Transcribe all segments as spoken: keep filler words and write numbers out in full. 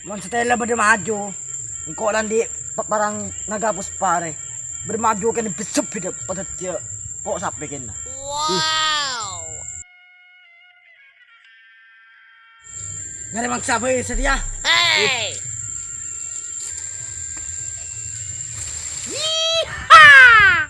Mon satèya bâdâ maju, engko' la andi' pa-, parang naga puspa rè. Bâdâ maju kènè' bessep bidâ padâddhiyâ ko' sapè kènè'. Wow! Nyarè mangsa bhâi satèya. Hey! Yeehaw!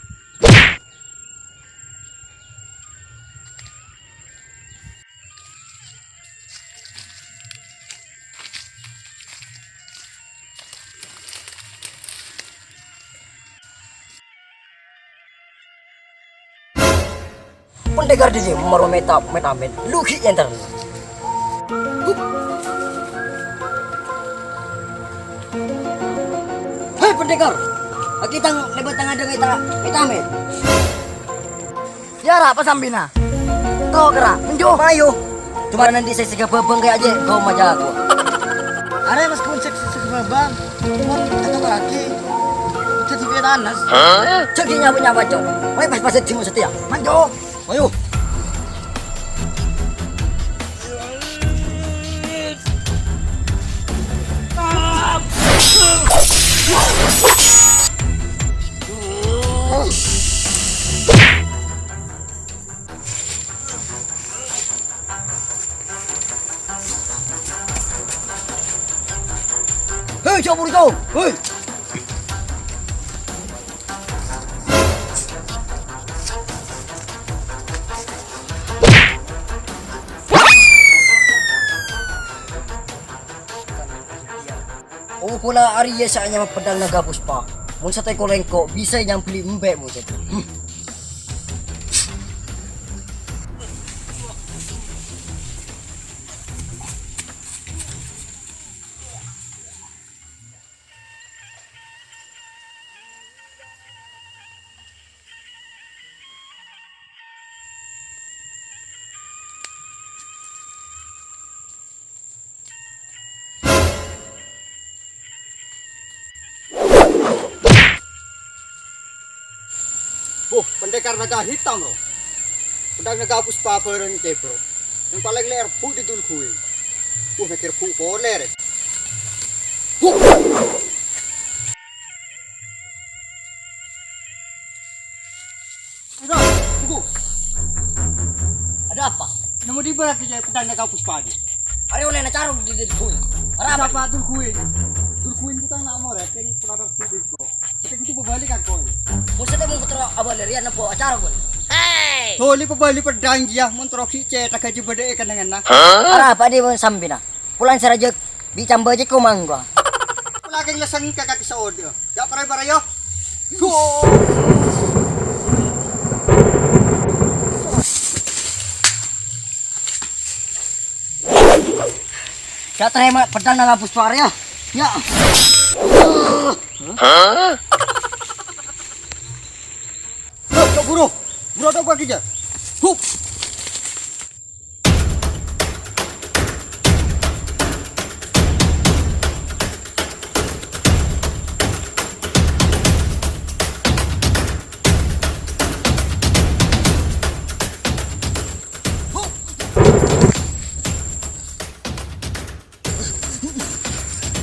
Pendekar dhâddhi maro meta-, metamen, lu ghi' èntar. Hei, pendekar! Akitang lèbât tang adâ' meta-, metamen. Yâ, ra, pasambina. Tokèra, enjâ'. Mayu. Coma nanti saya sega babang kayak aja, kau maja aku. Arè mas kun sèk sèk babang. Mon atau lagi. Jadi kaya tanas. Jadi nyapa-nyapa, Cok. Woi, pas-pas di musuh dia. Manjo. Ayo. Hei, jâ' buru jâ'! Hei! Oh, pola arèya sè anyama pedhâng naga puspa. Mon satèya ko lèngko' bisa nyambelli embi' mon satèya. Hmm. Buh, pendekar naga hitam, bro. Pedhâng naga puspa bârâng kè, bro. Yang paling leher bu di Dulkhuin. Buh, mikir bu polè, rè. Buh! Aduh, tunggu. Ada apa? Nemu di mana kerja pedhâng naga puspa ini? Arè ollè nacarok di Dulkhuin. Ada apa? Siapa Dulkhuin? Dulkhuin itu kan nak morèt yang pernah tertulis kok. Kita gitu berbalik kan kok. Maksudnya mau putra abah lerian apa acara gue? Hei! Toli pabali pedhâng jiyâ, mon terro ghi' cèthagghâ jiyâ bâdâ è kennengnganna. Arapa di mon sambina? Pulang saraja bi' camba jiko mangga. Pulang keng leseng ka kaki saodâ. Ya, parai-parai, yo. Go! Ya, terima pedhâng nang hapus suara, ya. Ya. Hah? Hah? Cok, buru. Buru, cok, bagi, ya. Hup.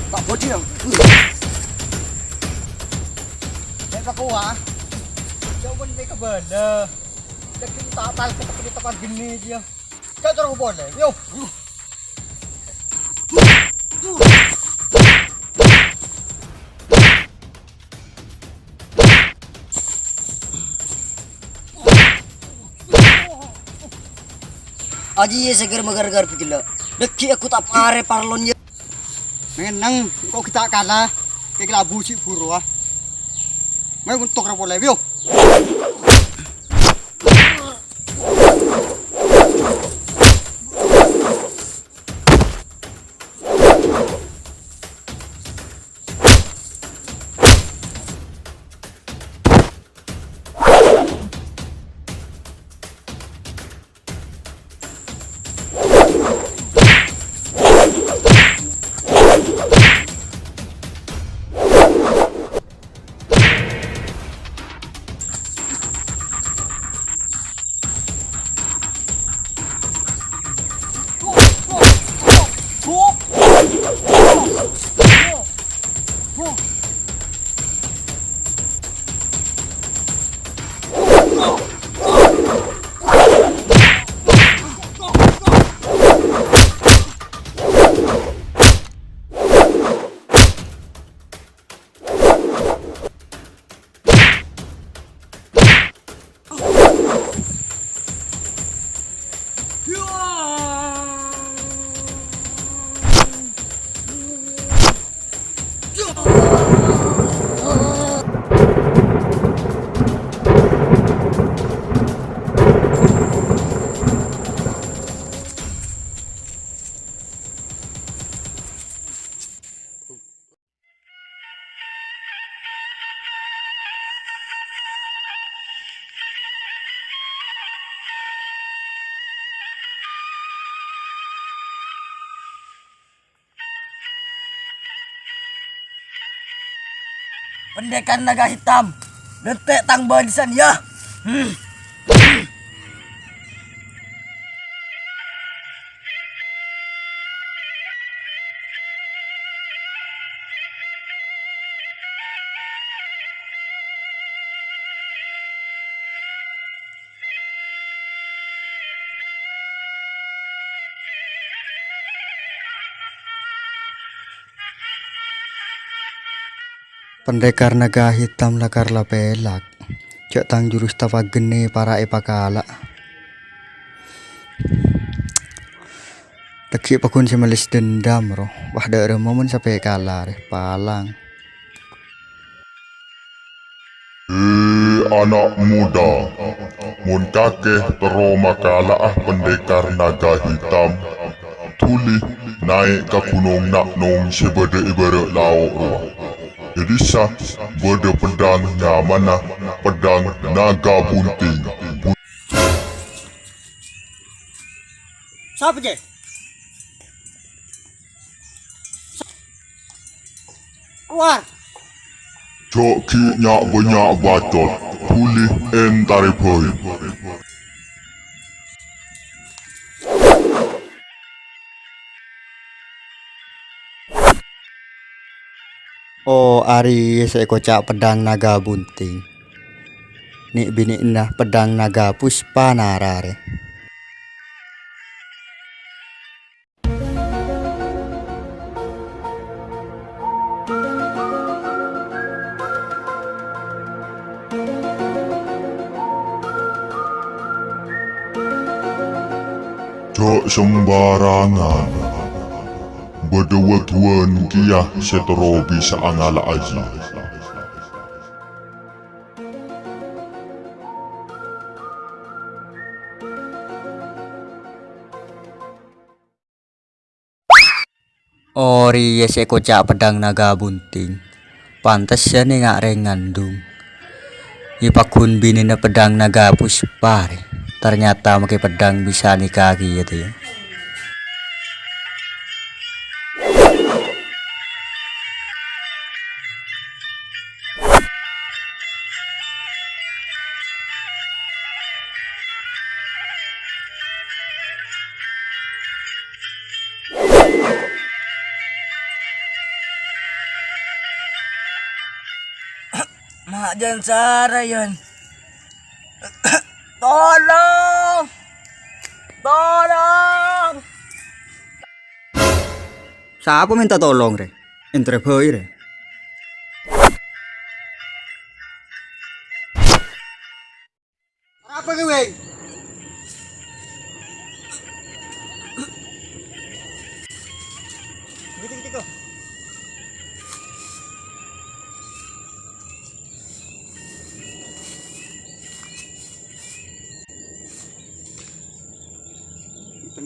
Tak bodi, Bang. Nek tak kuat. Coba nek kebala. Daging tapal kita pergi tempat gini aja. Gak terus boleh. Yo. Aji, iyâ, seger magar-gar bigella. Dâgghi' aku ta' parè parlon, yâ. Mennang, engko' ghi' ta' kala. Kèng labu si' buru, ah. Mè' untuk ra polè, yo. Pendekar Naga Hitam, dente' tang barisan, ya. Hmm. Pendekar Naga Hitam lakar la pèlak. Jhâ' tang jurus tapagenne para' èpakala'. Dâgghi' paggun sè melles dendam, ro. Wah, dâ' remma mon sampè' kala, rè, palang. He, ana' moda, mon kakè terro makala'a Pendekar Naga Hitam, dhuli naè' ka ghunong Na'nong sè bâdâ è bârâ' lao' rowa. È dissa' bâdâ peddhâng nyamana Peddhâng Naga Bunting. Bu- Sapa, Jè? Keluar. Jhâ' ghi' nya'-bânnya' bacot, dhuli entarè bhâi. Oh, arèya sè èkoca' Peddhâng Naga Bunting. Nè'-binè'na Peddhâng Naga Puspanara, rè. Jhâ' sembarangan. Bâdâ wâ-duwân kèya sè terro bisa'a ngala'a jiyâ. Oh, rèya sè èkoca' Peddhâng Naga Bunting. Pantessa nènga' rèng ngandung. Èpaggun binèna Peddhâng Naga Puspa, rè. Ternyata makè peddhâng bisa nèka kèya, tè, yâ. Ma' jân sara, Yon. Tolong! Tolong! Sapa mènta tolong, rè? Entarè bhâi, rè. Arapa kèya, Weng?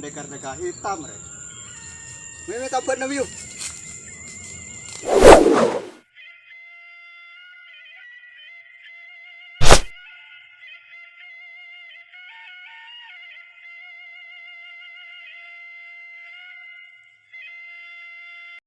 Dhekar-dhekar hitam, re. Meme tabat nabi, yuk.